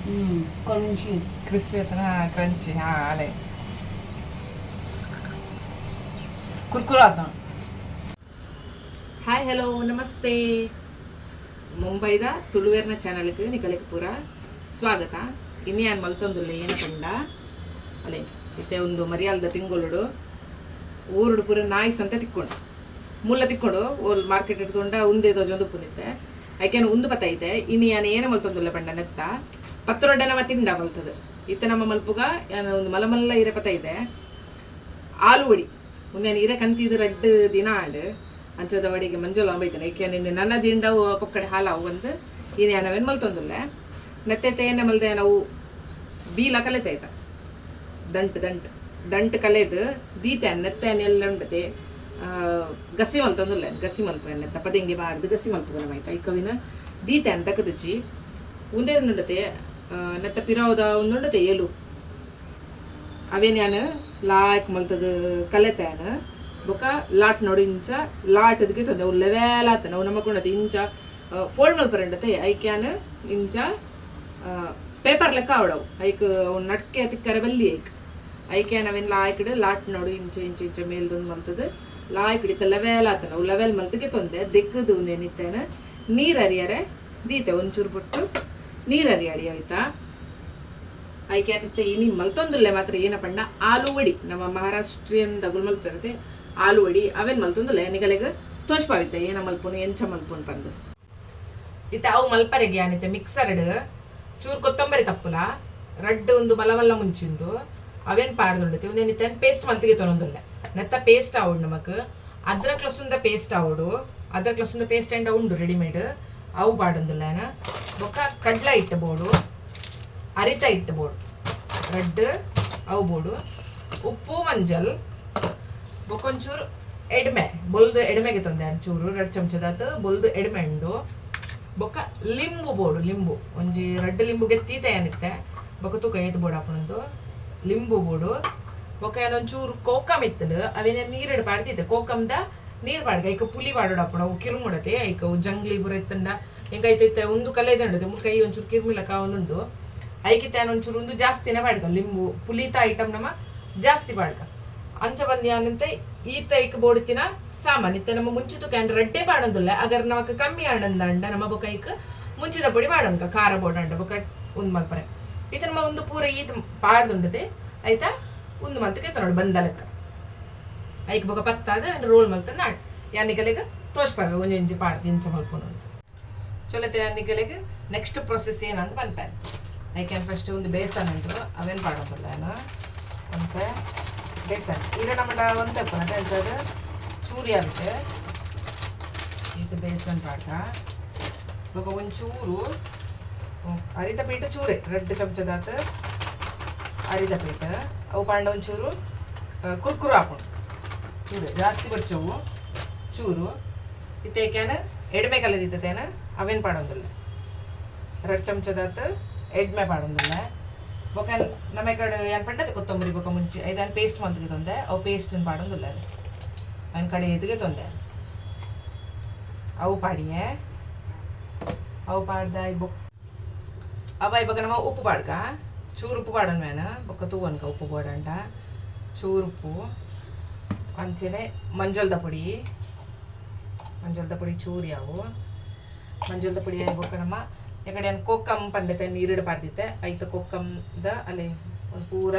Crunchy. Crispy ಆತನ, crunchy. ಹಾ, ಅಲೆ ಕುರ್ಕುರು ಆತ. ಹಾಯ್, ಹಲೋ, ನಮಸ್ತೆ. ಮುಂಬೈದ ತುಳುವೇರ್ನ ಚಾನಲ್ಗೆ ನಿಕಲೆಗ್ ಪೂರ ಸ್ವಾಗತ. ಇನ್ಯಾನ್ ಮಲ್ತೊಂದುಲ್ಲ ಏನ ಪಂಡ, ಅಲೆ ಇತ್ತೆ ಒಂದು ಮರಿಯಾಲದ ತಿಂಗೊಲುಡು ಊರುಡು ಪೂರ ನಾಯಿ ಸಂತೆ ತಿಕ್ಕೊಂಡು, ಮುಲ್ಲ ತಿಕ್ಕೊಂಡು, ಓಲ್ ಮಾರ್ಕೆಟ್ ತೊಂಡ ಉಂದೆ ತೋಜೊಂದು ಉಪ್ಪುನಿತ್ತೆ. ಐಕೇನು ಉಂದು ಪತ್ತೈತೆ. ಇನಿ ಯಾನ್ ಏನ ಮಲ್ತೊಂದುಲ್ಲ ಪಂಡ, ನೆತ್ತ ಪತ್ರೊಡ್ಡೆ ನಮ್ಮ ತಿಂಡ ಮಲ್ತದ. ಇತ್ತೆ ನಮ್ಮ ಮಲ್ಪುಗ ಯಾನ್ ಒಂದು ಮಲ್ಲ ಮಲ್ಲ ಇರೆ ಪತ್ತೈತೆ ಆಲೂ ವಡಿ. ಉಂದೆನ್ ಇರೆ ಕಂತಿದ್ ರಡ್ಡ್ ದಿನ ಆಂಡ್. ಅಂಚದ ವಡಿಗೆ ಮಂಜೊಲು ಅಂಬೈತನೆ. ಐಕೆ ನಿನ್ನೆ ನನ್ನ ದಿಂಡವು ಪೊಕ್ಕಡೆ ಹಾಲಾವು ಒಂದು ಇನಿ ಅನವೇನು ಮಲ್ತೊಂದುಲ್ಲೆ. ನೆತ್ತೆ ಏನ ಮಲ್ದೆ, ನಾವು ಬೀಲ ಕಲೆತಾಯ್ತ. ದಂಟ್ ದಂಟ್ ದಂಟ್ ಕಲೆದು ದೀತೆ. ನೆತ್ತೆ ಎಲ್ಲ ಉಂಡತೆ ಗಸಿ ಮಲ್ತೊಂದುಲ್ಲೆ. ಗಸಿ ಮಲ್ಪು ನೆತ್ತ ಪದೆಂಗಿ ಬಾರ್ದು ಗಸಿ ಮಲ್ಪುಗ ನಮಾಯ್ತ. ಐಕವಿನ ದೀತೆ ಅಂತಕದಜಿ ಉಂದೇ ಉಂಡತೆ. ನೆತ್ತ ಪಿರಾವುದ ಒಂದುಂಡತೆ ಏಲು, ಅವೇನ್ ಯಾನ್ ಲಾಯ್ಕ್ ಮಲ್ತದ ಕಲೆತಾನ. ಬೊಕ ಲಾಟ್ ನೋಡು, ಇಂಚ ಲಾಟದಕ್ಕೆ ತೊಂದೆ ಅವು ಲೆವೆಲ್ ಆತನ. ಅವು ನಮಕ್ ಉಂಡತೆ ಇಂಚ ಫೋಲ್ಡ್ ಮಲ್ಪರಂಡತೆ. ಐಕ್ ಯಾನ್ ಇಂಚ ಪೇಪರ್ ಲೆಕ್ಕ ಆವಡವು. ಐಕ್ ಅವು ನಟ್ಕೆ ತಿಕ್ಕರೆ ಬಲ್ಲಿ. ಐಕ್ ಐಕ್ ಯಾನ್ ಅವೇನ್ ಲಾಯ್ಕ್ಡ್ ಲಾಟ್ ನೋಡು, ಇಂಚ ಇಂಚ ಇಂಚ ಮೇಲ್ದೊಂದು ಮಲ್ತದ ಲಾಯ್ಕ್ಡ್ ಇತ್ತ ಲೆವೆಲ್ ಆತನ. ಅವು ಲೆವೆಲ್ ಮಲ್ತಕ್ಕೆ ತೊಂದೆ ದೆಕ್ಕದು. ಉಂದೇನಿತ್ತೇನ ನೀರು ಅರಿಯರೆ ದೀತೆ. ಒಂಚೂರು ಬಿಟ್ಟು ನೀರು ಅರಿಯಾಡಿ ಆಯ್ತಾ. ಐಕೆ ಇತ್ತೆ ಇನಿ ಮಲ್ತೊಂದುಲ್ಲೆ ಮಾತ್ರ ಏನ ಪಂಡ ಆಲೂ ವಡಿ. ನಮ್ಮ ಮಹಾರಾಷ್ಟ್ರೀಯನ್ ದಗುಲ್ ಮಲ್ಪಿರುತ್ತೆ ಆಲೂ ವಡಿ, ಅವೇನ್ ಮಲ್ತೊಂದುಲ್ಲೆ. ನಿಗಲೆಗ್ ತೋಜ್ಪಾವಿತ್ತೆ ಏನ ಮಲ್ಪುನು, ಎಂಚ ಮಲ್ಪುನು ಪಂದ್. ಇತ್ತೆ ಅವು ಮಲ್ಪರೆಗೆ ಯಾನಿತ್ತೆ ಮಿಕ್ಸರ್ಡ್ ಚೂರು ಕೊತ್ತಂಬರಿ ತಪ್ಪುಲ, ರಡ್ಡ್ ಒಂದು ಮಲ್ಲ ಮಲ್ಲ ಮುಂಚಿಂದು ಅವೇನ್ ಪಾಡ್ದುಂಡತೆ. ಉಂದೇನಿತ್ತೆ ಪೇಸ್ಟ್ ಮಲ್ತಿಗೆ ತೊನೊಂದುಲ್ಲೆ. ನೆತ್ತ ಪೇಸ್ಟ್ ಆವೊಡು ನಮಕ್. ಅದ್ರಕ್ ಲಸುಂದ ಪೇಸ್ಟ್ ಆವೊಡು. ಅದ್ರಕ್ ಲಸುಂದ ಪೇಸ್ಟ್ ಎಂಡ ಉಂಡು ರೆಡಿಮೇಡ್, ಅವು ಪಾಡೊಂದುಲ್ಲೆ. ಬೊಕ್ಕ ಕಡ್ಲ ಹಿಟ್ಟು ಬೋಡು, ಅರಿತ ಹಿಟ್ಟು ಬೋಡು, ರಡ್ಡ್ ಅವು ಬೋಡು, ಉಪ್ಪು, ಮಂಜಲ್, ಬೊಕ್ಕೊಂಚೂರು ಎಡ್ಮೆ, ಬೊಲ್ದು ಎಡ್ಮೆಗೆ ತೊಂದೆ ಒಂಚೂರು 2 ಚಮಚದಾತ್ ಬೊಲ್ದು ಎಡ್ಮೆ ಉಂಡು. ಬೊಕ್ಕ ಲಿಂಬು ಬೋಡು. ಲಿಂಬು ಒಂಜಿ ರಡ್ಡ್ ಲಿಂಬುಗೆ ತೀತೆ ಏನಿತ್ತೆ. ಬೊಕ್ಕ ತೂಕ ಏತ್ ಬೋಡು ಆಪುನಂದು. ಲಿಂಬು ಬೋಡು. ಬೊಕ್ಕ ಏನೊಂಚೂರು ಕೋಕಮ್ ಇತ್ತುಂಡು, ಅವೇನೆ ನೀರುಡು ಪಾಡ್ದಿತ್ತೆ. ಕೋಕಮ್ದ ನೀರು ಪಾಡ್ಗ. ಐಕ ಪುಲಿ ಪಾಡೋಡು ಅಪ್ಪುನ, ಅವು ಕಿರುಮುಡತೆ. ಐಕ ಅವು ಜಂಗ್ಲಿ ಪೂರ ಇತ್ತಂಡ ಎಂಕೈತೆ. ಇತ್ತೆ ಉಂದು ಕಲೆದಂಡತೆ ಮುಲ್ಪ ಕೈ ಒಂಚೂರು ಕಿರ್ಮಿಲಕ ಒಂದುಂಡು. ಐಕಿತ್ತೆ ಒಂಚೂರು ಉಂದು ಜಾಸ್ತಿನೇ ಪಾಡ್ಕ. ಲಿಂಬು ಪುಲಿತ ಐಟಮ್ ನಮ್ಮ ಜಾಸ್ತಿ ಪಾಡ್ಕ. ಅಂಚ ಬಂದಿ ಅನಂತೆ ಈತ ಐಕ್ ಬೋಡಿತಿನ ಸಾಮಾನ್. ಇತ್ತೆ ನಮ್ಮ ಮುಂಚಿತು can ರಡ್ಡೆ ಪಾಡೊಂದುಲ್ಲ. ಅಗರ್ ನಮಕ್ ಕಮ್ಮಿ ಆಂಡಂದ ನಮ್ಮ ಬೊಕ ಐಕ್ ಮುಂಚಿದ ಪೊಡಿ ಪಾಡೊಂಕ. ಖಾರ ಬೋಡಂಡ ಬೊಕ ಉಂದು ಮಲ್ಪರೆ. ಇತ್ತೆ ನಮ್ಮ ಒಂದು ಪೂರ ಈತ ಪಾಡ್ದುಂಡತೆ ಆಯ್ತಾ. ಉಂದು ಮಲ್ತಕ್ಕೆ ನೋಡು ಬಂದ ಲೆಕ್ಕ. ಐಕ್ ಬೊಕ ಪತ್ತಾದ ರೋಲ್ ಮಲ್ತ ನಾಡ್ ಯಾನಿಗಲೆಗ್ ತೋಜ್ಪಾವೆ ಒಂಜೊಂಜಿ ಪಾಡ್ದು ಇಂಚ ಮಲ್ಪುನು ಅಂತ. ಚೊಲತೆ ನಿಗಲೆಗ್ ನೆಕ್ಸ್ಟ್ ಪ್ರೊಸೆಸ್ ಏನಂತ ಪನ್ಪೆ. ಐಕೆ ಫಸ್ಟ್ ಒಂದು ಬೇಸನ್ ಉಂಟು, ಅವೇನು ಪಾಡೋದಿಲ್ಲ ನಾನು. ಒಂತೆ ಬೇಸನ್ ಈಗ ನಮ್ಮಡ ಒಂತೆ ಉಪ್ಪುನತೆ ಅಂಚದ ಚೂರಿ ಆಗುತ್ತೆ. ಇದು ಬೇಸನ್ ಪಾಕ. ಬೊಕ ಒಂಚೂರು ಅರಿತ ಪೀಠ ಚೂರೆ, 2 ಚಮಚದಾತ್ ಅರಿದ ಪೀಠ. ಅವು ಪಾಂಡ ಒಂಚೂರು ಕುರ್ಕುರು ಹಾಕೊಂಡು ಚೂರು, ಜಾಸ್ತಿ ಬರ್ಚವು ಚೂರು. ಇತ್ತೇಕ್ಯಾನ ಎಡ್ಮೆ ಕಲದಿತ್ತೇನ, ಅವೇನು ಪಾಡೊಂದಿಲ್ಲ. 2 ಚಮಚದಾತ್ ಎಡ್ಮೆ ಪಾಡೊಂದಿಲ್ಲ. ಬೊಕ ನಮ್ಮ ಕಡೆ ಏನ್ ಪಂಡತೆ ಕೊತ್ತಂಬರಿ ಬೊಕ ಮುಂಚೆ ಐದಾನ್ ಪೇಸ್ಟ್ ಮಂತ್ಗೆ ತೊಂದೆ, ಅವು ಪೇಸ್ಟ್ ಪಾಡೊಂದಿಲ್ಲ. ಅದು ಅವನ ಕಡೆ ಎದುಗೆ ತೊಂದೆ, ಅವು ಪಾಡಿಯೆ. ಅವು ಪಾಡ್ದ ಬೊಕ್ ಅವ ಇವಾಗ ನಮ್ಮ ಉಪ್ಪು ಪಾಡ್ಕ. ಚೂರು ಉಪ್ಪು ಪಾಡೋಣ ಮೇನ. ಬೊಕ್ಕ ತೂವನ್ಕ ಉಪ್ಪು ಪಾಡಂಡ. ಚೂರು ಉಪ್ಪು, ಅಂಚೆನೆ ಮಂಜಲ್ದ ಪೊಡಿ. ಮಂಜಲ್ದ ಪೊಡಿ ಚೂರು ಯಾವು. ಮಂಜಲ್ದ ಪೊಡಿ ಬೊಕ್ಕ ನಮ್ಮ ಈ ಕಡೆ ಕೋಕಂ ಪಂಡತೆ ನೀರಿಡ ಪಾಡ್ದಿತ್ತೆ. ಐತ ಕೋಕಂದ ಅಲ್ಲಿ ಒಂದು ಪೂರ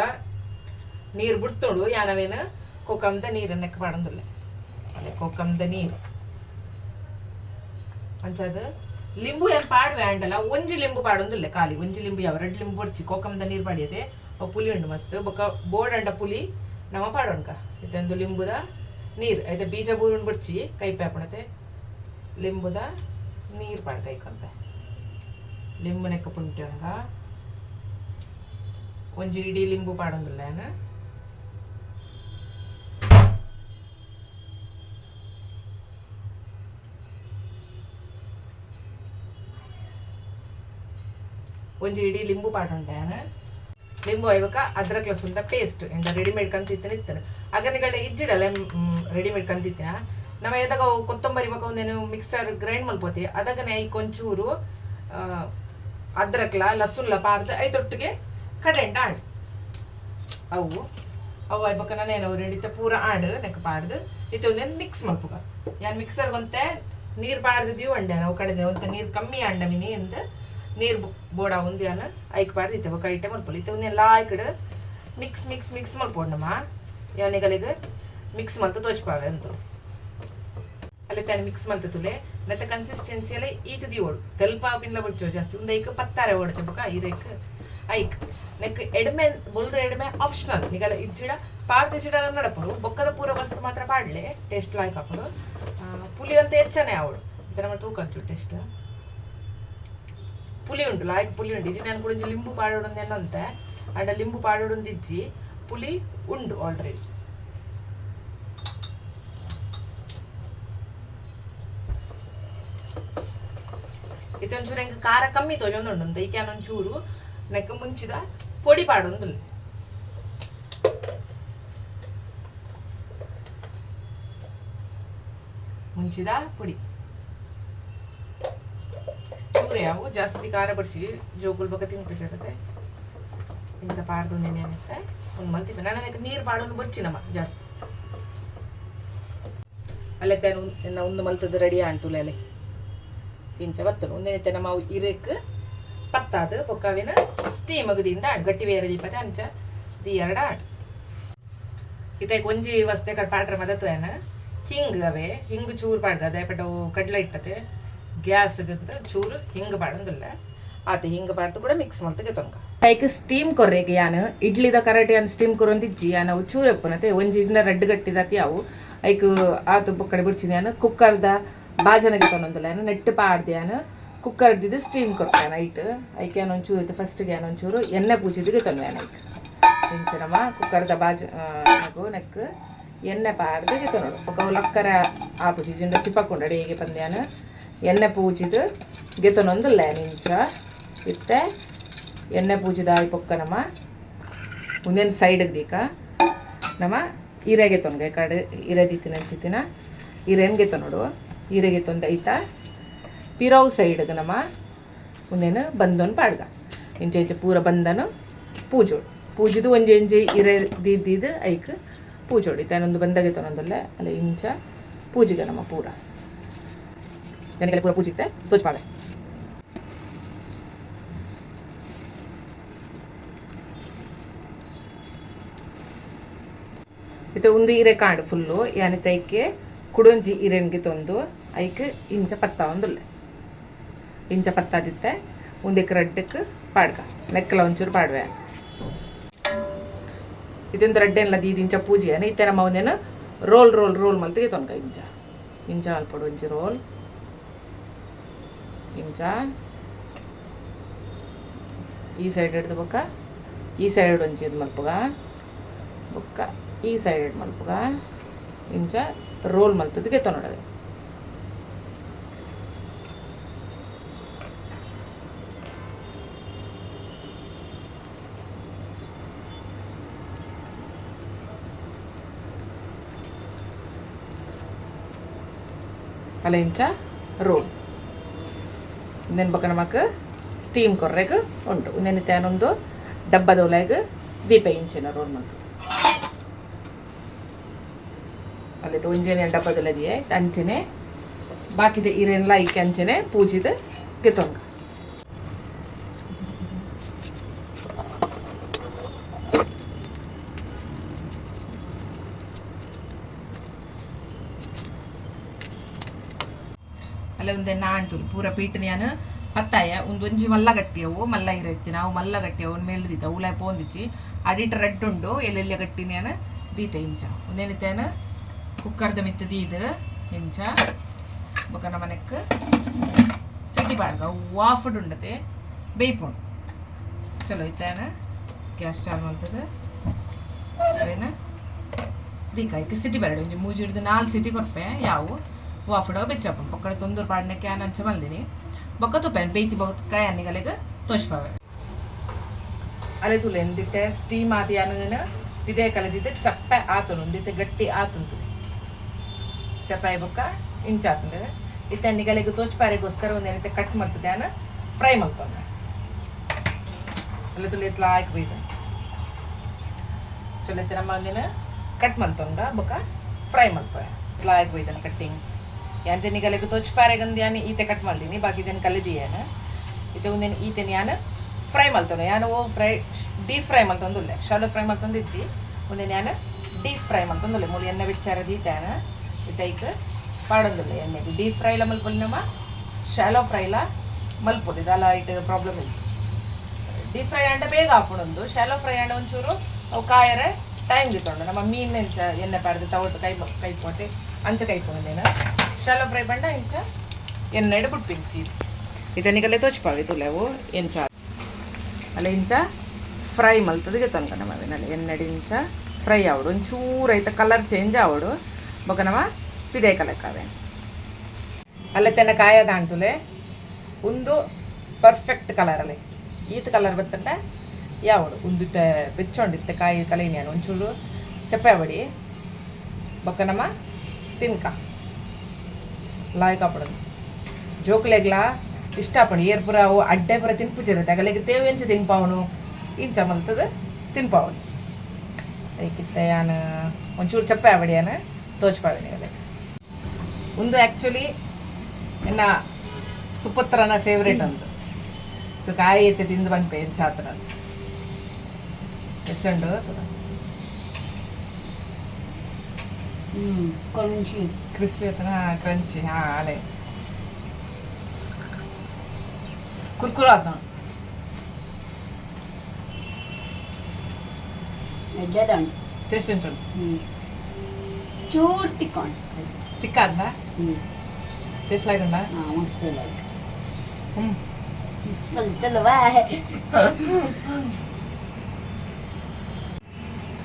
ನೀರು ಬಿಡ್ತೋಡು. ಯಾನವೇನು ಕೋಕಂದ ನೀರನ್ನ ಪಾಡೊಂದುಲ್ಲೆ. ಅಲ್ಲೇ ಕೋಕಂದ ನೀರು. ಅಂಚದ ಲಿಂಬು ಏನ್ ಪಾಡುವೆ ಅಂಡಲ ಒಂಜಿ ಲಿಂಬು ಪಾಡೊಂದುಲ್ಲೆ ಖಾಲಿ. ಒಂಜಿ ಲಿಂಬು ಯಾವ, ರಡ್ಡ್ ಲಿಂಬು ಬೊಡ್ಚಿ. ಕೋಕಂದ ನೀರು ಪಾಡಿಯತೆ, ಅವು ಪುಲಿ ಉಂಡು ಮಸ್ತ್. ಬೊಕ್ಕ ಬೋಡಂಡ ಪುಲಿ ನಮ ಪಾಡೋಣ್ಕ. ಇತ್ತೊಂದು ಲಿಂಬುದ ನೀರು ಐತೆ. ಬೀಜ ಬೂರುಂಡು ಬೊಡ್ಚಿ, ಕೈಪೆ ಆಪುಣತೆ. ಲಿಂಬುದ ನೀರು ಪಾಡ್ಕ ಐಕೊಂತೆ. ಲಿಂಬು ನೆಕ್ಕ ಪುಂಟ್ಯಂಗ ಒಂಜಿ ಇಡೀ ಲಿಂಬು ಪಾಡೊಂದುಲ್ಲ ಯಾನ್. ಒಂಜಿ ಇಡೀ ಲಿಂಬು ಪಾಡೊಂಡೆ ಯಾನ್. ಲಿಂಬು ಐವಕ ಅದ್ರಕ್ ಲಸುಂದ ಪೇಸ್ಟ್ ಎಂಡ ರೆಡಿಮೇಡ್ ಕಂತಿತ್ತನ ಇತ್ತನ. ಅಗನಿಗಳ ಇಜ್ಜಿಡಲ್ಲ ರೆಡಿಮೇಡ್ ಕಂತಿತ್ತಿನ. ನಮ್ಮ ಎದಾಗ ಕೊತ್ತಂಬರಿ ಬೊಕ ಒಂದೇನು ಮಿಕ್ಸರ್ ಗ್ರೈಂಡ್ ಮಲ್ಪೋತಿ. ಅದಗನೆ ಐಕ್ ಒಂಚೂರು ಅದ್ರಕ್ಲ ಲಸುನ್ಲ ಪಾರ್ದು ಐತೊಟ್ಟಿಗೆ ಕಡೆಂಡ ಆಂಡ್. ಅವು ಅವು ಆಯ್ ಬೊಕ್ಕ ನಾನೇನು ರೆಡಿತ ಪೂರ ಆಂಡ್ ನೆಕ್ ಪಾಡ್ದು ಇತ್ತೆ ಒಂದೇನು ಮಿಕ್ಸ್ ಮಲ್ಪುಗ. ಯಾನ್ ಮಿಕ್ಸರ್ ಒಂತೆ ನೀರು ಪಾಡ್ದಿದ್ದೀವಿ ಅಂಡೆ ನಾವು ಕಡೆದೆ ಒಂತೆ ನೀರು ಕಮ್ಮಿ ಅಂಡ ಮಿನಿ ಎಂದ್ ನೀರು ಬೋಡ ಒಂದು ಯಾನ್ ಐಕ್ ಪಾಡ್ದು ಇತ್ತೆ ಬೊಕ್ಕ ಐಟೆ ಮಲ್ಪೊಲಿ. ಇತ್ತೆ ಒಂದೇನು ಲಾಯ್ಕಡ್ ಮಿಕ್ಸ್ ಮಿಕ್ಸ್ ಮಿಕ್ಸ್ ಮಲ್ಪೊಡು. ನಮ್ಮ ಯಾನಿಗಳಿಗೆ ಮಿಕ್ಸ್ ಮಲ್ತು ತೋಚ್ಪಾವೆ ಅಂತು ಅಲ್ಲಿ ತಾನೆ ಮಿಕ್ಸ್ ಮಲ್ತು ತುಲೆ ನೆತ್ತ ಕನ್ಸಿಸ್ಟೆನ್ಸಿ ಎಲ್ಲ ಈತ ದಿವೋಡು ತೆಲ್ಪ ಪಿನ್ಲ ಬಡ್ಚೋ ಜಾಸ್ತಿ ಒಂದು ಐಕ್ ಪತ್ತಾರೆ ಓಡತೆ ಬೊಕ್ಕ ಐರೈಕ್ ಐಕ್ ನೆಕ್ ಎಡ್ಮೆ ಬೊಲ್ದು ಎಡ್ಮೆ ಆಪ್ಷನಲ್ ನಿಗಲ ಇಜ್ಜಿಡ ಪಾಡ್ದ ಇಜ್ಜಿಡ ನಡಪಡು. ಬೊಕ್ಕದ ಪೂರ ವಸ್ತು ಮಾತ್ರ ಪಾಡ್ಲೆ ಟೇಸ್ಟ್ ಲಾಯ್ಕ್ ಹಾಪುಡು. ಪುಲಿ ಅಂತ ಹೆಚ್ಚನೆ ಆವಡು ಈ ಥರ ತೂಕಂಚು ಟೇಸ್ಟ್ ಪುಲಿ ಉಂಟು ಲಾಯ್ಕ್ ಪುಲಿ ಉಂಟು. ಇಜ್ಜಿ ನಾನು ಕೂಡ ಲಿಂಬು ಪಾಡೋಡು ಅಂತೆ ಅಂಡ ಲಿಂಬು ಪಾಡೋಡು ಇಜ್ಜಿ ಪುಲಿ ಉಂಡು ಆಲ್ರೆಡಿ. ಇತ್ತೆ ಒಂಚೂರು ಎಂಕ್ ಖಾರ ಕಮ್ಮಿ ತೋಜೊಂದುಂಡು ಅಂತ ಈಕೆ ಒಂಚೂರು ನೆಕ್ ಮುಂಚಿದ ಪೊಡಿ ಪಾಡೊಂದುಲ್ಲೆ. ಮುಂಚಿದ ಪೊಡಿ ಚೂರೆ ಅವು ಜಾಸ್ತಿ ಖಾರ ಬಡ್ಚಿ ಜೋಗುಲ್ ಬೊಕ್ಕ ತಿನ್ಪಿಚರತೆ ಇಂಚ ಪಾಡ್ದು ನೆನೆಯತ್ತೆ ಒಂದು ಮಲ್ತಿಪ್ಪೆ ನಾನು ನೀರು ಪಾಡೋನು ಬಡ್ಚಿ ನಮ್ಮ ಜಾಸ್ತಿ ಅಲ್ಲೇ ತಾನು ಎನ್ನ ಒಂದು ಮಲ್ತದ ರೆಡಿ ಆಂಟುಲೆ ಅಲೆ ಇಂಚ ಬತ್ತನು ಒಂದೇನಿತ್ತೆ ನಮ್ಮ ಇರಕ್ ಪತ್ತಾದು ಬೊಕ್ಕವಿನ ಸ್ಟೀಮ್ ದಿಂಡ ಆಂಡ್ ಗಟ್ಟಿ ಬೇರೆ ದೀಪತೆ ಅಂಚ the ಎರಡ ಆಂಡ್. ಇತ್ತೆ ಒಂಜಿ ವಸ್ತೆ ಕಡ್ ಪಾಡ್ರೆ ಮದತ್ತು ಏನ ಹಿಂಗ್ ಅವೇ ಹಿಂಗ್ ಚೂರು ಪಾಡ್ಗ ಅದೇ ಪಟ ಕಡ್ಲೆ ಇಟ್ಟತೆ ಗ್ಯಾಸ್ ಚೂರು ಹಿಂಗ್ ಪಾಡೊಂದುಲ್ಲ ಆತ ಹಿಂಗ್ ಪಾಡ್ದು ಕೂಡ ಮಿಕ್ಸ್ ಮಲ್ತ್ ತನಕ ಐಕ್ ಸ್ಟೀಮ್ ಕೊರ್ರೆಗ್ ಯಾನ್ ಇಡ್ಲಿದ ಕರೆಕ್ಟ್ ಯಾನ್ ಸ್ಟೀಮ್ ಕೊರೊಂದಿಜ್ಜಿ ಯಾನ್ ಅವು ಚೂರು ಎಪ್ಪನತೆ ಒಂಜಿ ಇಜ್ನ ರಡ್ಡ್ ಗಟ್ಟಿದಾತಿ ಅವು ಐಕ್ ಆತ ಬೊಕ್ಕಡೆ ಬುಡ್ಚಿನಿ ಯಾನ್ ಕುಕ್ಕರ್ದ ಬಾಜನಗೆ ತೊನೊಂದುಲ್ಲ ಯಾನ್ ನೆಟ್ ಪಾಡ್ದು ಯಾನ್ ಕುಕ್ಕರ್ ದಿದ್ದು ಸ್ಟೀಮ್ ಕೊರ್ಪೆ ನೈಟ್ ಐಕ್ ಯಾನ್ ಒಂಚೂರು ಇತ್ತೆ ಫಸ್ಟ್ಗೆ ಯಾನ್ ಒಂಚೂರು ಎಣ್ಣೆ ಪೂಜಿದ್ ಗೆತೊನ್ವೆ ಯಾನ್ ಐಕ್ ಇಂಚ ನಮ್ಮ ಕುಕ್ಕರ್ದ ಬಾಜ ನಗು ನೆಕ್ ಎಣ್ಣೆ ಪಾಡ್ದು ಗೆತೊನೊಡು. ಬೊಕ ಅವು ಲಕ್ಕರ ಆಪುಜಿ ಜಿಂಡ ಚಿಪಕ್ಕುಂಡು ಅಡಿಗೆ ಪಂದ್ಯಾನ್ ಎಣ್ಣೆ ಪೂಜಿದ್ ಗೆತೊನೊಂದುಲ್ಲೆ ಯಾನ್ ಇಂಚ. ಇತ್ತೆ ಎಣ್ಣೆ ಪೂಜಿದ ಆಯಿ ಬೊಕ್ಕ ನಮ್ಮ ಉಂದೆನ್ ಸೈಡ್ಗೆ ದೀಕ ನಮ್ಮ ಇರೆಗೆ ತೊನ್ಗೆ ಕಡೆ ಇರೆ ದೀತಿನ ಇರೆನ್ ಗೆತೊನೊಡು. ಇರೆ ಗೆತೊಂದು ಐತ ಪಿರವು ಸೈಡ್ಗೆ ನಮ್ಮ ಉಂದೆನ್ ಬಂದೊನ್ ಪಾಡ್ಗ ಇಂಚ ಇಂಚ ಪೂರ ಬಂದನು ಪೂಜೋಡು. ಪೂಜಿದು ಒಂಜಿ ಒಂಜಿ ಇರೆ ದೀದ್ ಐಕ್ ಪೂಜೋಡು. ಇತ್ತೆ ಒಂದು ಬಂದಗೆ ತೊನೊಂದುಲ್ಲೆ ಅಲ್ಲ ಇಂಚ ಪೂಜಿಗೆ ನಮ್ಮ ಪೂರ ನನಗೆಲ್ಲ ಪೂರ ಪೂಜಿತ್ತೆ ತೋಚ್ಪಾವೆ. ಇತ್ತೆ ಒಂದು ಇರೆ ಕಾಂಡ್ ಫುಲ್ಲು ಯಾನಿತ್ತೆ ಐಕೆ ಕುಡೊಂಜಿ ಇರೆನ್ಗೆ ತೊಂದು ಐಕ್ ಇಂಚ ಪತ್ತ ಒಂದುಲ್ಲೆ ಇಂಚ ಪತ್ತಾದಿತ್ತೆ ಉಂದೆಕ್ ರಡ್ಡಕ್ಕೆ ಪಾಡ್ಕ ನೆಕ್ಕಲ ಒಂಚೂರು ಪಾಡ್ವೆ. ಇದೊಂದು ರಡ್ಡೆನ್ಲ ದೀದ್ ಇಂಚ ಪೂಜೆಯನ ಇತ್ತೆ ನಮ್ಮ ಒಂದೇನು ರೋಲ್ ರೋಲ್ ರೋಲ್ ಮಲ್ತಿಗೆ ತೊನ್ಕ ಇಂಚ ಇಂಚ ಮಲ್ಪೊಡು ಒಂಜಿ ರೋಲ್ ಇಂಚ ಈ ಸೈಡ್ ಹಿಡ್ದು ಬೊಕ್ಕ ಈ ಸೈಡ್ ಒಂಜಿ ಇದು ಮಲ್ಪುಗ ಬೊಕ್ಕ ಈ ಸೈಡ್ ಮಲ್ಪುಗ ಇಂಚ ರೋಲ್ ಮಲ್ತದ ಗೆತ್ತೊನೊಡವೆ. ಅಲ್ಲ ಇಂಚ ರೋಲ್ ಇಂದೆನ್ ಬೊಕ್ಕ ನಮಕ್ ಸ್ಟೀಮ್ ಕೊರ್ರೆಗ್ ಉಂಟು. ಉಂದೆನ್ ಇತ್ತೆ ಡಬ್ಬದ ದೀಪ ಇಂಚಿನ ರೋಲ್ ಮಲ್ತುದು ಅಲ್ಲಿ ಒಂಜೆನೆ ಡಬ್ಬದೊಲದಿಯೆ ಅಂಚನೆ ಬಾಕಿದ ಇರೆನ್ಲ ಐಕೆ ಅಂಚನೆ ಪೂಜಿದ ಗೆತೊಂಗ. ಅಲ್ಲ ಒಂದೆ ನಾಂಟುಲು ಪೂರ ಪೀಟನ್ ಯಾನ್ ಪತ್ತಾಯ ಒಂದು ಒಂಜಿ ಮಲ್ಲ ಗಟ್ಟಿ ಅವು ಮಲ್ಲ ಇರೆತ್ತಿ ನಾವು ಮಲ್ಲ ಗಟ್ಟಿ ಅವು ಮೇಲ್ದಿತ್ತ ಉಲಾಯ್ ಪೋಂದಿಚ್ಚಿ ಅಡಿಟ್ ರಡ್ಡ್ ಉಂಡು ಎಲ್ಲೆಲ್ಲ ಗಟ್ಟಿನ ಯಾನ್ ದೀತೆ ಇಂಚ ಒಂದೇನಿತ್ತೇನ ಕುಕ್ಕರ್ದ ಮಿತ್ತ್ ದೀದ್ ಇಂಚ ಬೊಕ ನಮನೆಕ್ ಸಿಟಿ ಪಾಡ್ಗ ವಾಫುಡ್ ಉಂಡತೆ ಬೇಯ್ಪುಂಡು. ಚಲೋ ಇತ್ತೇನ ಗ್ಯಾಸ್ ಚಾಲು ಮಲ್ತದ ಅವೇನ ದೀಕ ಐಕ್ ಸಿಟಿ ಬರಡು ಒಂಜಿ ಮೂಜಿ ಹಿಡ್ದು ನಾಲ್ ಸಿಟಿ ಕೊರ್ಪೆ ಯಾವು ವಾಫುಡ ಬೆಚ್ಚಪ್ಪುಂಡು ಪೊಕ್ಕಡೆ ತೊಂದೂರು ಪಾಡ್ನೆ can ಅಂಚ ಮಲ್ದಿನಿ ಬೊಕ್ಕ ತುಪ್ಪೆನ್ ಬೇಯ್ತಿ ಬೊಕ್ಕ ಯಾನಿಗಲೆಗ್ ತೋಜ್ಪಾವೆ. ಅಲೆ ತುಲೆ ಎಂದಿತ್ತೆ ಸ್ಟೀಮ್ ಆದಿ ಅನುನ ಇದೇ ಕಲೆದಿತ್ತೆ ಚಪ್ಪೆ ಆತುಂಡು ಒಂದಿತ್ತೆ ಗಟ್ಟಿ ಆತುಂತು ಚಪಾಯಿ ಬೊಕ್ಕ ಇಂಚ ಆತುಂಡು. ಇತ್ತೆ ನಿಗಲೆಗ್ ತೋಚ್ಪಾರೆಗೋಸ್ಕರ ಒಂದೇನಿತ್ತೆ ಕಟ್ ಮಲ್ತದೆ ಯಾನ್ ಫ್ರೈ ಮಲ್ತೊಂಡೆ. ಅಲ್ಲ ತುಳಿ ಲಾಯ್ಕ್ ಬೈದ. ಚಲೋ ಇತ್ತೆ ನಮ್ಮ ಒಂದಿನ ಕಟ್ ಮಲ್ತೊಂಗ ಬೊಕ ಫ್ರೈ ಮಲ್ಪ ಲಾಯ್ಕ್ ಬೈದನ ಕಟ್ಟಿಂಗ್ಸ್. ಯಾಂತೆ ನಿಗಲೆಗ್ ತೋಚ್ಪಾರೆಗಂದು ಯಾನ್ ಈತೆ ಕಟ್ ಮಲ್ದಿನಿ, ಬಾಕಿ ಇದನ್ನು ಕಲಿದಿಯೇನ. ಇತ್ತೆ ಒಂದೇನು ಈತೆನ್ ಯಾನ್ ಫ್ರೈ ಮಲ್ತೊಂದು, ಯಾನ್ ಓ ಫ್ರೈ ಡೀಪ್ ಫ್ರೈ ಮಲ್ತೊಂದುಲ್ಲೆ, ಶಾಲೋ ಫ್ರೈ ಮಲ್ತೊಂದು ಇಜ್ಜಿ. ಒಂದೇನು ಯಾನ್ ಡೀಪ್ ಫ್ರೈ ಮಲ್ತೊಂದುಲ್ಲೆ. ಮೂಲು ಎಣ್ಣೆ ಬೆಚ್ಚಾರ ದೀತಾನ, ಇತ್ತೆ ಐಕ್ ಪಾಡೊಂದುಲ್ಲೆ ಎಣ್ಣೆಗೆ. ಡೀಪ್ ಫ್ರೈಲ ಮಲ್ಪೊಲಿ ನಮ್ಮ, ಶಾಲೋ ಫ್ರೈಲ ಮಲ್ಪೊಲಿ, ಇದೆಲ್ಲ ಐಟ್ ಪ್ರಾಬ್ಲಮ್ ಇಜ್ಜಿ. ಡೀಪ್ ಫ್ರೈ ಆಂಡ ಬೇಗ ಆಪುಣೊಂದು, ಶಾಲೋ ಫ್ರೈ ಆಂಡ ಒಂಚೂರು ಅವು ಕಾಯರೆ ಟೈಮ್ ದಿತ್ತೊಂಡು. ನಮ್ಮ ಮೀನ್ ಎಂಚ ಎಣ್ಣೆ ಪಾಡ್ದು ತವಟ್ಟು ಕೈ ಕೈ ಪೋತೆ ಅಂಚ ಕೈ ಪೋಂದೇನ. ಶಾಲೋ ಫ್ರೈ ಪಂಡ ಇಂಚ ಎಣ್ಣೆಡ್ ಬುಡ್ಪಿಂಚಿ. ಇದನ್ನಿಗಲ್ಲೇ ತೋಚ್ಪಾವೆ ತುಲೆವು ಎಂಚ ಅಲ್ಲ. ಇಂಚ ಫ್ರೈ ಮಲ್ತದಿಗೆ ತನಕ ನಮ್ಮ ಅವೆನಲ್ಲಿ ಎಣ್ಣೆಡ್ ಇಂಚ ಫ್ರೈ ಆವಡು, ಒಂಚೂರು ಐತ ಕಲರ್ ಚೇಂಜ್ ಆವಡು, ಬೊಕ ನಮ್ಮ ಪಿದೆ ಕಲಕ್ಕಾವೆ. ಅಲ್ಲ ತೆನ್ನ ಕಾಯದ ಅಂಟುಲೆ ಒಂದು ಪರ್ಫೆಕ್ಟ್ ಕಲರ್ ಅಲ್ಲೇ ಈತ ಕಲರ್ ಬತ್ತಂಡ ಯಾವಡು. ಒಂದು ಬೆಚ್ಚೊಂಡಿತ್ತೆ ಕಾಯಿ ಕಲೈನ್ಯಾನು ಒಂಚೂರು ಚಪ್ಪೆ ಬಡಿ, ಬೊಕ್ಕ ನಮ್ಮ ತಿನ್ಕ ಲಾಯ್ ಕಾಪಡೋದು. ಜೋಕುಲೆಗ್ಲಾ ಇಷ್ಟಪಡು. ಏರ್ ಪೂರ ಅವು ಅಡ್ಡೆ ಪೂರ ತಿನ್ಪುಜಿರುತ್ತೆ, ಅಗಲಿಗೆ ತೇವು ಎಂಚ ತಿನ್ಪಾವನು, ಇಂಚ ಮಲ್ತದ ತಿನ್ಪಾವನು. ಐಕಿತ್ತ ಯಾನ್ ಒಂಚೂರು ಚಪ್ಪೆ ಆವಡಿ, ಯಾನ್ ತೋಚ್ಪಾವಿನಿ ಅಲೆ. ಒಂದು ಆ್ಯಕ್ಚುಲಿ ಎನ್ನ ಸುಪುತ್ರನ ಫೇವ್ರೇಟ್ ಅಂತ. ಇದು ಕಾಯಿ ಐತೆ ತಿಂದು ಬಂದ್ಪೆ ಎಂಚಾತನ ಹೆಚ್ಚಂಡು. ಕ್ರಂಚಿ. ಕ್ರಿಸ್ಪಿ ಆತನ, ಕ್ರಂಚಿ. ಹಾ ಅಲೆ ಕುರ್ಕುರ ಆತ. ಎಡ್ಡೆದಂಡು. ಟೇಸ್ಟ್ ಉಂಟು. ಚೂರು ತಿಕ್ಕೊಂಡು. ತಿಕ್ಕ ಅದ. ಹ್ಞೂ. ಟೇಸ್ಟ್ ಲಾಗುಂಡ. ಹಾಂ, ಮಸ್ತ್ ಲೈಕ್. ಹ್ಞೂ. ಚಲೋ ಬಾಯ್.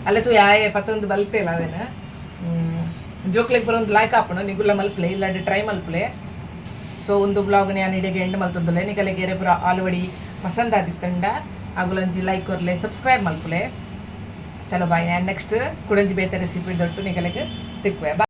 ಅಲ್ಲ ತೂ ಯಾಯೆ ಪತ್ತೊಂದು ಬಲ್ತೇಲ ಅವೇನ. ಜೋಕ್ಲೆಗ್ ಬರೊಂದು ಲಾಯ್ಕ್ ಆಪುಂಡು. ನಿಗುಲ್ಲ ಮಲ್ಪಲೆ, ಇಲ್ಲಾಂಡ ಟ್ರೈ ಮಲ್ಪಲೆ. ಸೊ ಒಂದು ಬ್ಲಾಗ್ ನಾನು ಇಡೆಗೆ ಎಂಡ್ ಮಲ್ತೊಂದುಲ್ಲೆ. ನಿಕಲೆಗ್ ಏರೆ ಪೂರ ಆಲುವಡಿ ಪಸಂದ್ ಆದಿತ್ತಂಡ ಅಗುಲೊಂಜಿ ಲೈಕ್ ಕೊರ್ಲೆ, ಸಬ್ಸ್ಕ್ರೈಬ್ ಮಲ್ಪಲೆ. ಚಲೋ ಬಾಯ್. ನಾನು ನೆಕ್ಸ್ಟ್ ಕುಡಂಜಿ ಬೇತೆ ರೆಸಿಪಿ ದೊಟ್ಟು ನಿಕಲೆಗ್ ತಿಕ್ಕುವೆ.